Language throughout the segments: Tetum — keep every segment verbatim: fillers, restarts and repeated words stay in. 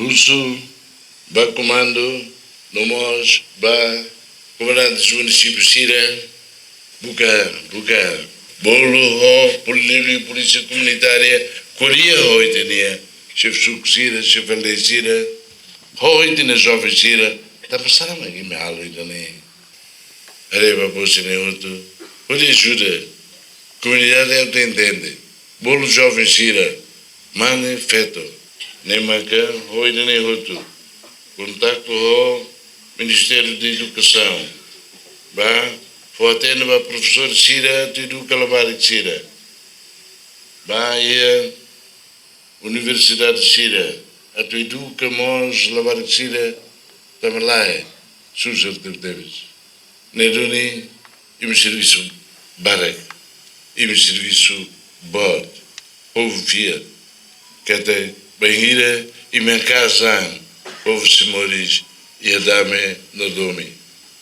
Husu ba komandu, no mós ba komandante munisípiu sira, buka, buka bolu ho poli-, polísia komunitária, ko'alia ho ita-nia xefe suku sira, xefe aldeia sira, ho ita-nia joven sira, tanba saida mak imi halo ida-ne'e. Haree ba bos ne'e hotu, hodi ajuda komunidade atu entende. Bolu joven sira, mane feto, ne'e maka ho ida-ne'e hotu, kontaktu ho Ministériu de Edukasaun, ba fó hatene ba profesór sira atu eduka labarik sira, ba iha universidade sira atu eduka mós labarik sira, tanba lae, susar tebetebes. Ne'e duni, imi servisu barak, imi servisu boot, povu fiar. Katak bainhira imi hakaas an, povu sei moris iha dame no domin.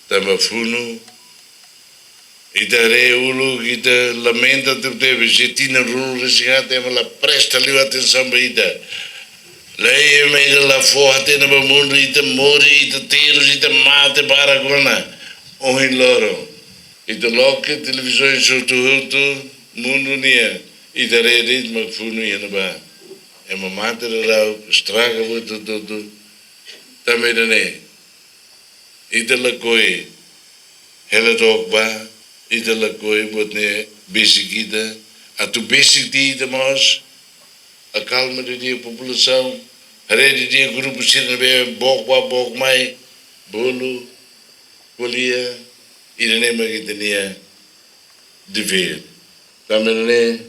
Tanba funu, ita haree uluk, ita lamenta tebetebes, ita tinan ruanulu-resin-haat ema la presta liu atensaun ba ita. Lae, ema ida la fó hatene ba mundu, ita moris, ita terus, ita mate barak ona. Ohin loron, ita loke televizaun hotu-hotu mundu nian, ita haree de'it mak funu iha ne'ebá. Ema mate daudaun, estraga buat hotu-hotu. Tanba ida-ne'e, ita lakohi hela dook ba, ita lakohi buat ne'e besik ita, atu besik tiha ita mós, akalma didi'ak populasaun, haree didi'ak grupu sira ne'ebé book ba book mai, bolu, ko'alia, ida-ne'e mak ita-nia devér. Tanba ne'e,